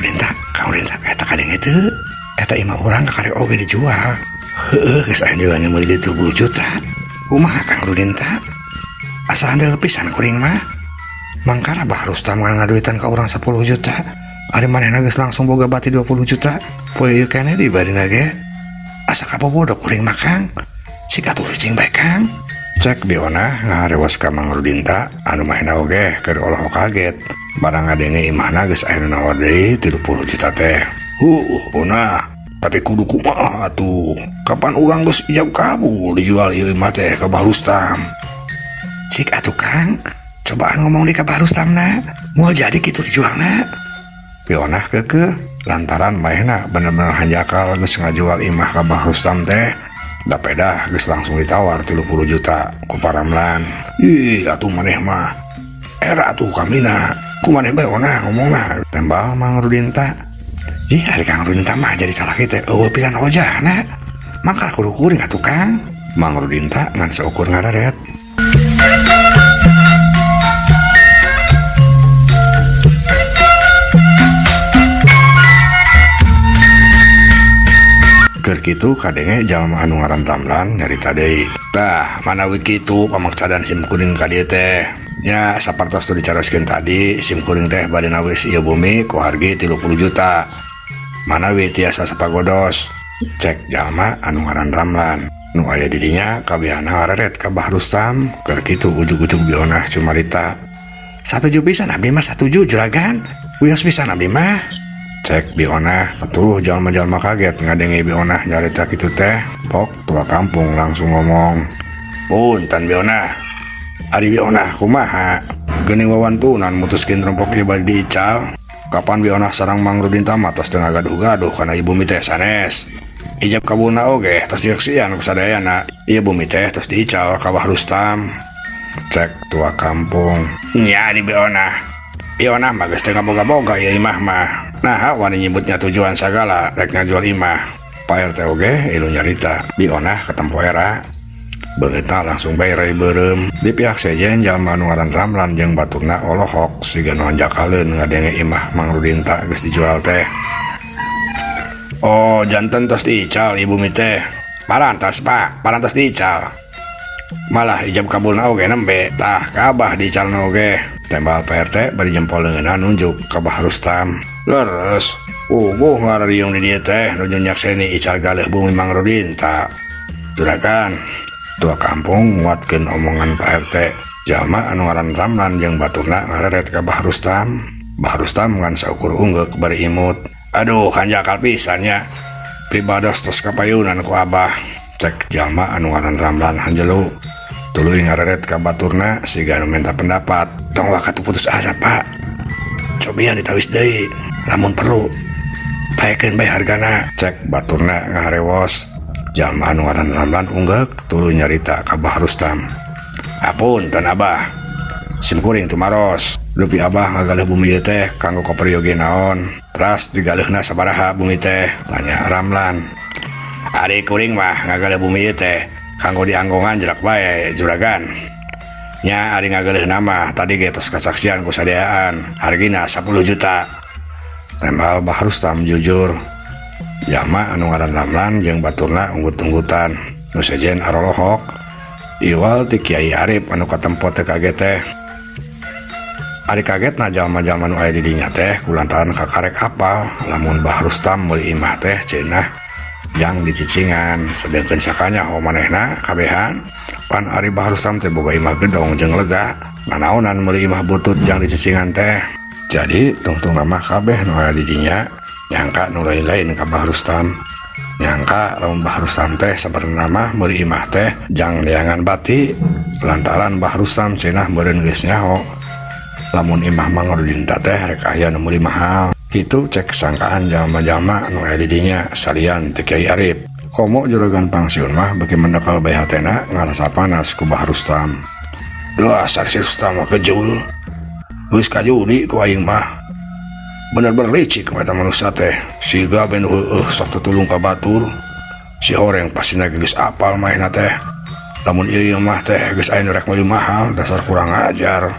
Rudinta, Kang Rudinta, eta kadenge teu? Eta imah urang kakarek oge dijual. Heueuh, geus aya nu meuli di 30 juta. Kumaha Kang Rudinta? Asa handel pisan kuring mah. Mangkana Bah Rustam ngan ngaduitan ka urang 10 juta. Ari manehna geus langsung boga bati 20 juta. Poe ieu keneh dibarina ge. Asa kabobodo kuring mah Kang. Cik atuh cicing bae Kang. Cek Bionah ngaharewos ka Mang Rudinta anu manehna oge keur olohok kaget. Barang ngadenge imahna geus aya nu nawar deui 30 juta teh. Huuh, Onah. Tapi kudu kumaha atuh. Kapan urang geus ijab kabul dijual ieu imah teh ka Bah Rustam. Cik atuh Kang, cobaan ngomong di ka Bah Rustamna, moal jadi kitu dijualna. Bionah keukeuh lantaran manehna bener-bener hanjakal geus ngajual imah ka Bah Rustam teh. Da pedah geus langsung ditawar 30 juta ku Paramlan. Ih, atuh maneh mah. Era atuh kamina. Ku maneh bae Onah ngomongna. Tembal Mang Rudinta. Ih, ari Kang Rudinta mah jadi salaki teh eueuh pisan hojahna. Mangka kudu kuring atuh Kang. Mang Rudinta ngan saukur ngararet. Keur kitu kadenge jalma anu ngaran Ramlan nyarita deui. Tah, manawi kitu pamaksadan sim kuring ka dieu teh. Nya sapertos nu dicaroskeun tadi, sim kuring teh bade nawis ieu bumi ku hargi 30 juta. Manawi tiasa sapagodos. Cek jalma anu ngaran Ramlan. Nu aya di dinya kabehana ngareret ka Bah Rustam, keur kitu ujug-ujug Bionah cumarita. Satuju pisan abdi mah, satuju juragan. Wios pisan abdi mah. Cek Bionah, atuh jalma-jalma kaget ngadenge Bionah nyarita kitu teh. Pok tua kampung langsung ngomong, Punten Bionah, ari Bionah kumaha? Geuning wawantunan mutuskeun rempok ieu bade diical. Kapan Bionah sareng Mang Rudinta mah tos teu ngagaduh-gaduh kana ieu bumi teh sanes. Ijab kabulna oge tos disaksian ku sadayana. Ieu bumi teh tos diical ka Bah Rustam. Cek tua kampung. Nya di Bionah. Bionah mah geus teu ngaboga-boga ieu imah mah. Naha wani nyebutnya tujuan sagala rek ngajual imah. Pak RT oge ilu nyarita. Bionah katempo era. Beungeutna langsung bae rai beureum. Di pihak sejen jalma anu ngaran Ramlan jeung baturna olohok siga nu hanjakaleun ngadenge imah Mang Rudinta geus dijual teh. Oh, janten tos diical ieu bumi teh. Parantos Pak, parantos diical. Malah ijab kabulna oge nembe. Tah ka Abah diicalna oge. Tembal Pak RT bari jempol leungeunna nunjuk ka Bah Rustam. Leres, puguh ngarariung di dieu teh nuju nyakseni ical galeuh bumi Mang Rudinta. Juragan, tua kampung nguatkeun omongan Pak RT. Jalma anu ngaran Ramlan jeung baturna ngareret ka Bah Rustam. Bah Rustam ngan saukur unggeuk bari imut. Aduh, hanjakal pisan nya. Pribados tos kapayunan ku Abah. Cek jalma anu ngaran Ramlan hanjelu. Tuluy ngareret ka baturna siga nu minta pendapat. Tong waka tu putus asa, Pak. Cobian ditawis deui. Lamun perlu taekeun bae hargana. Cek baturna ngaharewos. Jalma anu ngaran Ramlan unggeuk tuluy nyarita ka Bah Rustam. Apunten Abah. Sim kuring tumaros. Dupi Abah ngagaleuh bumi ieu teh kanggo kaperyogi naon? Ras digaleuhna sabaraha bumi teh? Tanya Ramlan. Ari kuring mah ngagaleuh bumi ieu teh kanggo dianggongan jerak bae juragan. Nya ari ngagaleuhna mah tadi ge tos kasaksian ku sadayaan. Hargina 10 juta. Tembal Bah Rustam jujur. Jalma anu ngaran Ramlan jeung baturna unggut-unggutan. Nu sejen arolohok. Iwal ti Kiai Arif anu katempo teu kaget teh. Ari kagetna jalma-jalma nu aya di dinya teh kulantaran kakarek apal lamun Bah Rustam meuli imah teh cenah jang dicicingan sedengkeun sakanyaho manehna kabehan pan ari Bah Rustam teh boga imah gedong jeung lega nanaonan meuli imah butut jang dicicingan teh. Jadi tungtungna mah kabeh nu aya di dinya nyangka nu lain-lain ka Bah Rustam. Nyangka lamun Bah Rustam teh sabenerna mah meuli imah teh jang neangan bati lantaran Bah Rustam cenah meureun geus nyaho lamun imah Mang Rudinta teh rek aya nu meuli mahal. Kitu cek sangkaan jalma-jalma nu aya di dinya salian ti Kiai Arif. Komo juragan pangsiun mah beuki mendekal bae hatena ngarasa panas ku Bah Rustam. Dasar si Rustam mah kejul. Geus kajudi ku aing mah. Bener-bener licik eta manusia teh. Siga ben heueuh sok tetulung ka batur. Si horeng pastina geus apal maehna teh. Lamun ieu mah teh geus aya nu rek meuli mahal, dasar kurang ajar.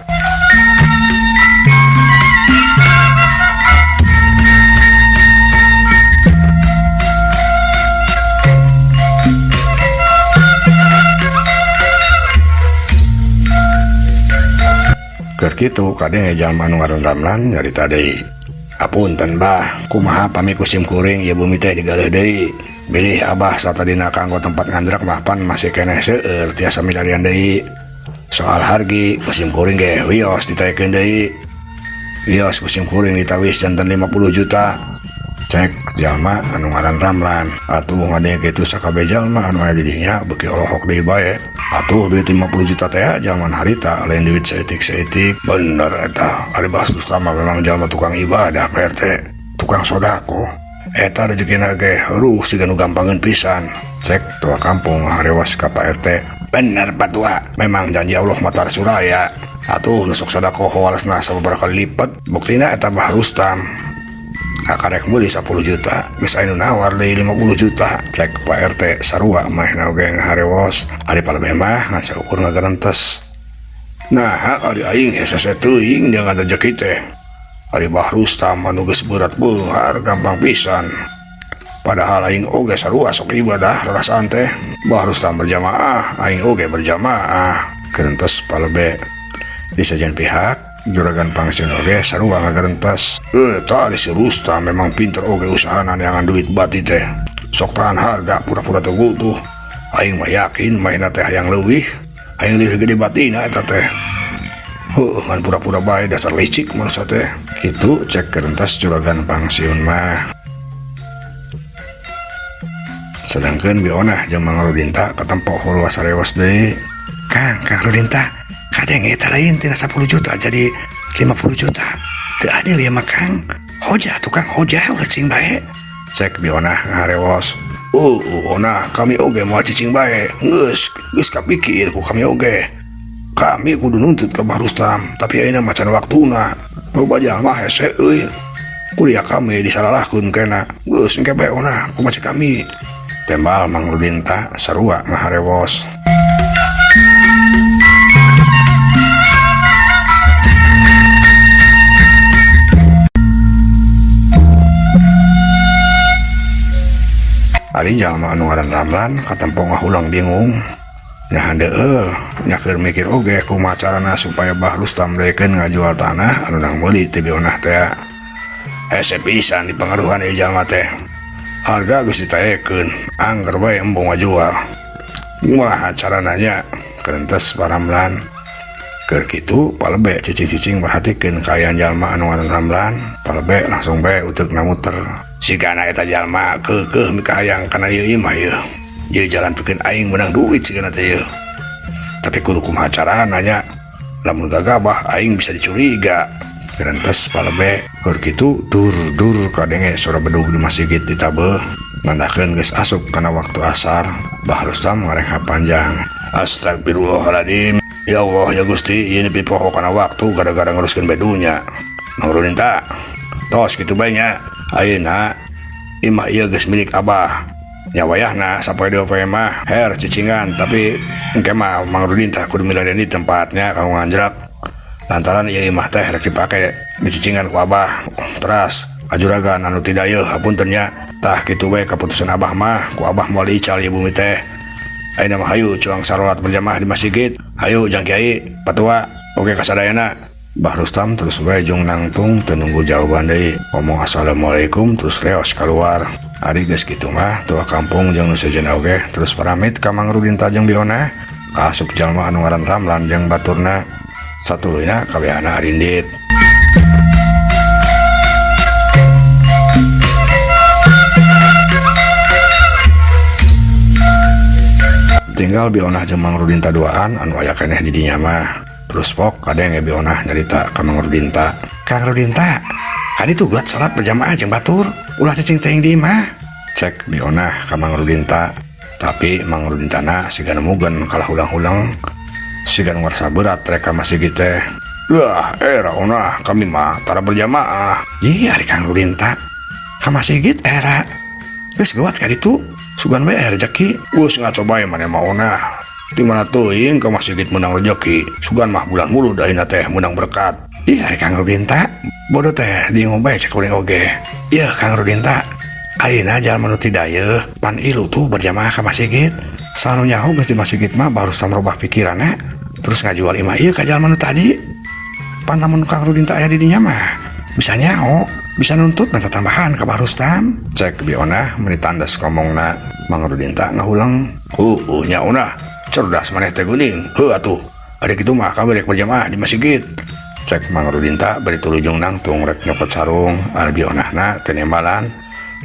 Keur kitu kadenge jalma anu ngaran Ramlan nyarita deui. Apunten Bah, kumaha pami ku sim kuring ieu bumi teh digaleuh deui. Bilih Abah satadina kanggo tempat nganjrak mah pan masih keneh seueur tiasa milarian deui. Soal hargi ku sim kuring ge wios ditaekeun deui. Wios ku sim kuring ditawis janten 50 juta. Cek jalma anu ngaran Ramlan. Atuh ngadenge kitu sakabeh jalma anu aya di dinya beuki olohok deui bae. Atuh duit 50 juta teh jalma harita lain duit saeutik-saeutik. Bener eta, ari Bah Rustam mah memang jalma tukang ibadah Pak RT, tukang sodako. Eta rezekina ge ruh siga nu gampangeun pisan. Cek tua kampung ngaharewas ka Pak RT. Bener Pak Tua, memang janji Allah mah tar suraya. Atuh nu sok sodako walesna sababaraha kali lipat, buktina eta Bah Rustam. Kakarek meuli 10 juta, geus aya nu nawar deui 50 juta. Cek Pak RT sarua manehna oge ngaharewos. Ari palebeh mah ngan saukur ngagarentes. Nah, ari aing hese teuing dengan rezeki teh. Ari Bah Rustam anu geus berat beunghar gampang pisan. Padahal aing oge sarua sok ibadah rarasaan teh. Bah Rustam berjamaah, aing oge berjamaah. Gerentes palebe. Di sejen pihak juragan pangsiun oge sarua ngagerentes. Eta ari si Rustam memang pinter oge usahana neangan duit bati teh. Sok tahan harga pura-pura teu butuh. Aing mah yakin manehna teh hayang leuwih, hayang leuwih gede batina eta teh. Heuh, ngan pura-pura bae dasar licik manusia teh. Kitu cek gerentes juragan pangsiun mah. Sedangkan Bionah jeung Mang Rudinta katempo huluas sarewas deui. Kang, Kang Rudinta, kadang eta lain tina 10 juta jadi 50 juta. Teu adil ya mah Kang. Hoja tukang hoja ulah cing bae. Cek Bionah ngaharewos. Ona kami oge moal cicing bae. Geus, geus kapikir ku kami oge. Kami kudu nuntut ka Bah Rustam, tapi ayeuna mah can waktuna. Loba jalma hese euy. Kuliah kami disalalahkeun kena. Geus engke bae ona kumaha cek kami. Tembal Mang Rudinta sarua ngaharewos. Ari jalma anu ngaran Ramlan katempo ngahulang bingung. Nyahan deul, nya keur mikir oge kumaha carana supaya Bah Rustam daekeun ngajual tanah anu nang meuli ti Bionah teh. Hese pisan dipengaruhan ieu jalma teh. Harga geus ditaekeun, angger bae embung ngajual. Kumaha carana nya? Kerentes Pak Ramlan. Keur kitu palebe cicing-cicing merhatikeun kaayaan jalma anu ngaran Ramlan, palebe langsung bae uteukna muter. Sigana eta jalma keukeuh mikahayang kana ieu imah ieu. Ieu jalan pikeun aing meunang duit sigana teh ieu. Tapi kudu kumaha carana nya? Lamun gagabah aing bisa dicuriga. Kerentes palebe. Keur kitu dur-dur kadenge suara bedug di masjid ditabeuh. Nandakeun geus asup kana waktu asar. Bah Rustam ngarengha panjang. Astagfirullahaladzim. Ya Allah ya Gusti, ieu nepi poho kana waktu gara-gara nguruskeun bedunya. Mang Rudinta, tos kitu bae nya. Ayeuna imah ieu geus milik Abah. Nya wayahna sapoe dua poe mah her cicingan, tapi engke mah Mang Rudinta kudu milarian di tempatnya kanggo nganjrak. Lantaran ieu imah teh rek dipake dicicingan ku Abah. Teras kajuragan anu tidak yeuh hapunten nya. Tah kitu we kaputusan Abah mah, ku Abah moal ical ieu bumi teh. Ayeuna mah hayu cuang sarolat berjamaah di masjid. Hayu jang kiai, patua, oke kasadayana. Bah Rustam terus we jung nangtung teu nunggu jawaban deui. Ngomong assalamualaikum terus reos keluar. Ari geus kitu mah tua kampung jeung nu sejen oge terus paramit ka Mang Rudinta jeung Bionah. Kaasup jalma anu ngaran Ramlan jeung baturna. Satuluyna kabehana arindit. Tinggal Bionah jeung Mang Rudinta duaan anu aya keneh di dinya mah. Terus pok kadenge Bionah nyarita ka Mang Rudinta. Kang Rudinta, kadi tuh buat salat berjamaah jeung batur, ulah cicing teuing di imah. Cek Bionah ka Mang Rudinta. Tapi Mang Rudintana siga nemugeun kalah ulang-ulang. Siga nu ngarasa berat rek ka masjid teh. Lah, era onah kami mah tara berjamaah. Ji, ari Kang Rudinta ka masjid era. Geus geuwat ka ditu. Sugan bae aya rejeki. Geus ngaco bae maneh mah onah. Di mana teuing ka masjid meunang rejeki. Sugan mah bulan mulud ayeuna teh meunang berkat. Ih, ari Kang Rudinta, bodoh teh diingu bae cek kuring oge. Yeuh Kang Rudinta, ayeuna jalma nu ti dayeuh pan ilu tuh berjamaah ka masjid. Sanu nyaho geus di masjid mah baru samrobah pikiranna, terus ngajual imah ieu ka jalma nu tadi. Pan lamun Kang Rudin teu aya di dinya mah bisa nyaho, bisa nuntut minta tambahan ka Bah Rustam. Cek Bi Onah meuni tandes ngomongna. Mang Rudinta ngahuleng. Heueuh nya Onah, cerdas maneh teh geuning. Heuh atuh, ari kitu mah kami rek berjamaah di masjid. Cek Mang Rudinta bari tulujung nangtung rek nyokot sarung. Ari Bi Onahna teu nembalan.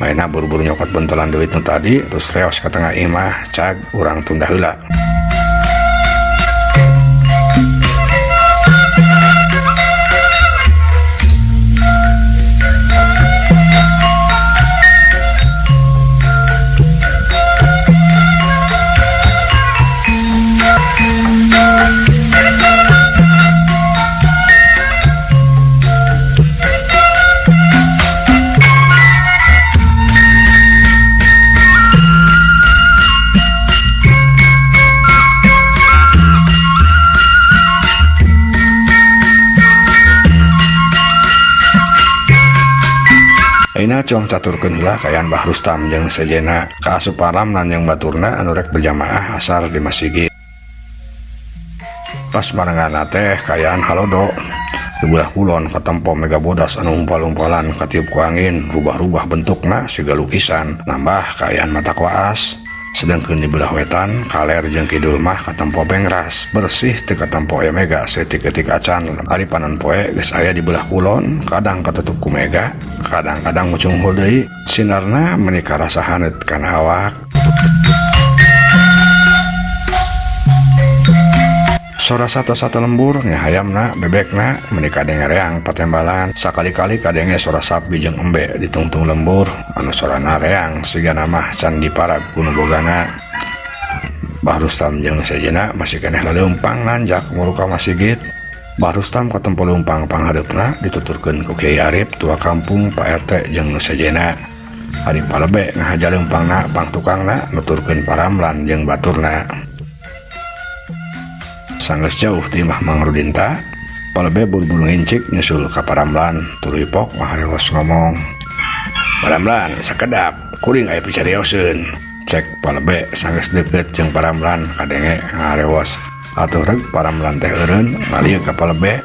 Manehna buru-buru nyokot bentolan duit nu tadi terus reos ka tengah imah cag urang tunda heula. Ayeuna cuang caturkeun heula kaayaan Bah Rustam jeung sejena kaasup paramlan jeung baturna anu rek berjamaah asar di masjid. Pas marengana teh kaayaan halodo. Di belah kulon katempo mega bodas anu umpal-umpalan katiup ku angin rubah-rubah bentukna siga lukisan nambah kaayaan mata waas. Sedangkeun di belah wetan kaler jeung kidul mah katempo bengras bersih teu katempo aya mega saeutik-eutik acan. Ari panon poe geus aya di belah kulon kadang katutup ku mega kadang-kadang mucunghul deui sinarna meuni karasa haneut kana awak. Sora sato-sato lembur ngahayamna bebekna meuni kadenge reang patembalan sakali-kali kadenge sora sapi jeung embe ditungtung lembur anu sorana reang sigana mah can diparab ku nu bogana. Bah Rustam jeung sejena masih keneh laleumpang nanjak muru ka masigit. Bah Rustam katempo leumpang panghareupna dituturkeun ku Kiai Arif tua kampung Pak RT jeung nu sejena. Ari palebe ngahaja leumpangna pangtukangna nuturkeun paramlan jeung baturna. Sanggeus jauh ti imah Mang Rudinta, palebe buru-buru ngincik nyusul ka paramlan tuluy pok ngaharewos ngomong. Paramlan sakedap kuring aya picarioseun. Cek palebe sanggeus deukeut jeung paramlan kadenge ngaharewos. Atuh reg paramlan teh eureun ngalieu ka palebe.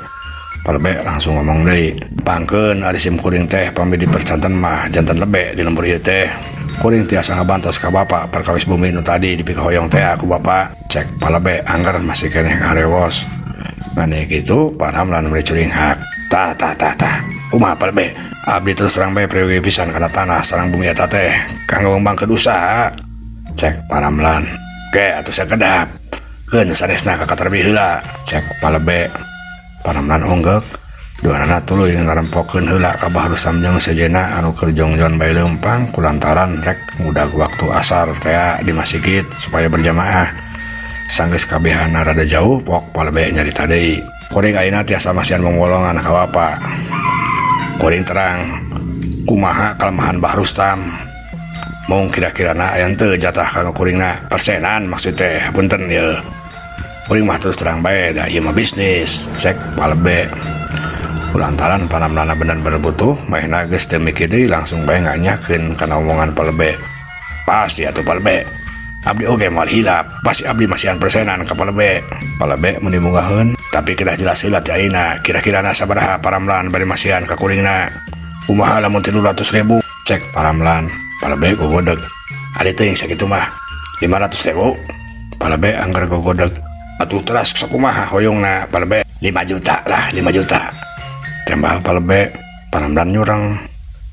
Palebe langsung ngomong deui, pangkeun ari sim kuring teh pami dipercanten mah janten lebe di lembur ieu teh. Kuring tiasa ngabantos ka bapa perkawis bumi nu tadi dipikahoyong teh ku bapa. Cek palebe angger masih keneh ngarewos. Ngane kitu paramlan meuli curinghak. Tah tah tah tah. Kumaha palebe? Abdi terus terang bae priwe pisan kana tanah sareng bumi eta teh kanggo ngembangkeun usaha. Cek paramlan. Ge atuh sakedap. Keun sanesna ka katarbi heula. Cek palebe. Paramlan onggeuk. Duanana tuluy ngarempokeun heula ka Bah Rustam jeung sejena anu keur jongjon bae leumpang kulantaran rek ngudag waktu asar tea di masjid supaya berjamaah. Sanggeus kabehana rada jauh pok palebe nyarita deui. Kuring ayeuna tiasa masihan mongolongan ka bapa. Kuring terang kumaha kalemahan Bah Rustam. Mung kira-kirana aya henteu jatah kanggo kuringna persenan maksud teh punten ieu. Kuring mah terus terang bae da ieu mah bisnis. Cek palebe. Kulantaran paramlana bener-bener butuh, manehna geus teu mikir deui langsung bae nganyakeun kana omongan palebe. Pasti atuh palebe. Abdi oge moal hilap, pasti abdi masihan persenan ka palebe. Palebe mun dibungaheun, tapi kedah jelas heula ti ayeuna, kira-kirana sabaraha paramlan bari masihan ka kuringna. Kumaha lamun 300.000? Cek paramlan. Palebe gogodeg. Ari teuing sakitu mah 500.000. Palebe angger gogodeg. Atuh teras sakumaha hoyongna palebe? 5 juta lah, 5 juta. Tembal palebe, paramlan nyurang.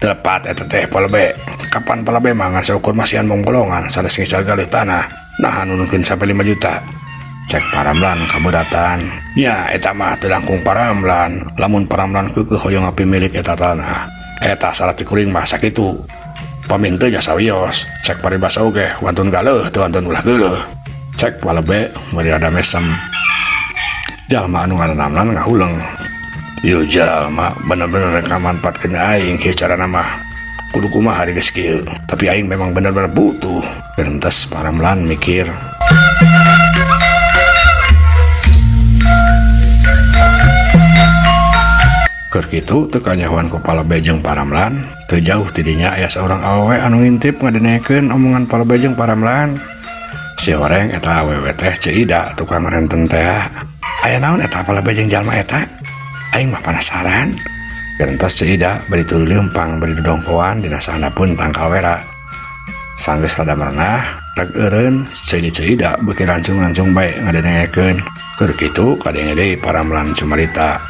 Telepat eta teh palebe. Kapan palebe mah ngan saukur masihan mongbolongan sanes ngical galih tanah. Nah nunungkeun sampai 5 juta. Cek paramlan kaberatan. Nya eta mah teu langkung paramlan. Lamun paramlan keukeuh hoyong ngapi milik eta tanah. Eta syarat ti kuring mah sakitu. Paminteu nya sawios. Cek paribasa oge wantun galeuh teu wantun ulah geuleuh. Cek palebe meuri rada mesem. Jalma anu ngaranamlan ngahuleng. Ieu jalma bener-bener rek ngamanfaatkeun aing kieu carana mah. Kudu kumaha ari geus kieu. Tapi aing memang bener-bener butuh. Gerentes paramlan mikir. Keur kitu teu kanyahoan ku palebe jeung paramlan, teu jauh ti dinya aya saurang awewe anu ngintip ngadenekeun omongan palebe jeung paramlan. Si horeng eta awewe teh Ceu Ida tukang renten tea. Aya naon eta palebe jeung jalma eta? Aing mah penasaran. Gerentas Ceu Ida bari tuluy leumpang bari dodongkoan dina sahandapeun tangkal wera. Sanggeus rada merenah, rek eureun, ceuli Ceu Ida beuki lancung-lancung bae ngadengekeun. Keur kitu kadenge deui paramlan cumarita.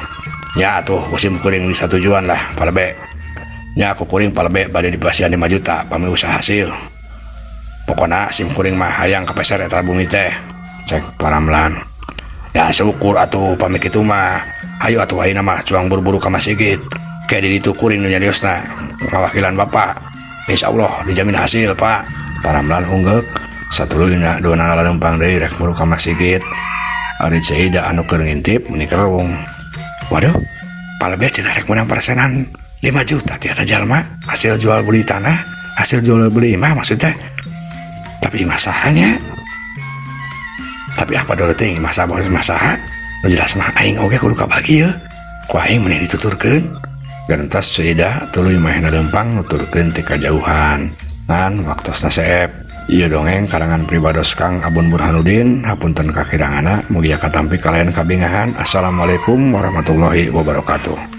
Nya atuh ku sim kuring disatujuan lah palebe. Nya ku kuring palebe bade dipasihan 5 juta pami usaha hasil. Pokona sim kuring mah hayang kapeser eta bumi teh, cek paramlan. Ya syukur atuh pami kitu mah. Hayu atuh ayeuna mah cuang buru-buru ka masjid. Ke di ditu kuring nu nyariosna ngawakilan bapak. Insyaallah dijamin hasil, Pak. Paramlan unggeuk satuluyna duanana laleumpang deui rek muru ka masjid. Ari Ceu Ida anu keur ngintip meuni kerung. Waduh, palebeh cenah rek meunang persenan 5 juta ti eta jalma hasil jual beli tanah, hasil jual beli imah maksudnya. Tapi imah sahanya? Tapi apa dulu teuing imah saha imah saha? Nu jelas mah aing oge kudu kabagi yeuh. Ku aing meuni dituturkeun. Gentos Ceu Ida tuluy mahena leumpang nuturkeun ti kajauhan. Ngan waktosna seep. Ieu dongeng karangan pribados Kang Abun Burhanuddin, hapunten kakiranganna, mugia katampi kalayan kabingahan. Assalamualaikum warahmatullahi wabarakatuh.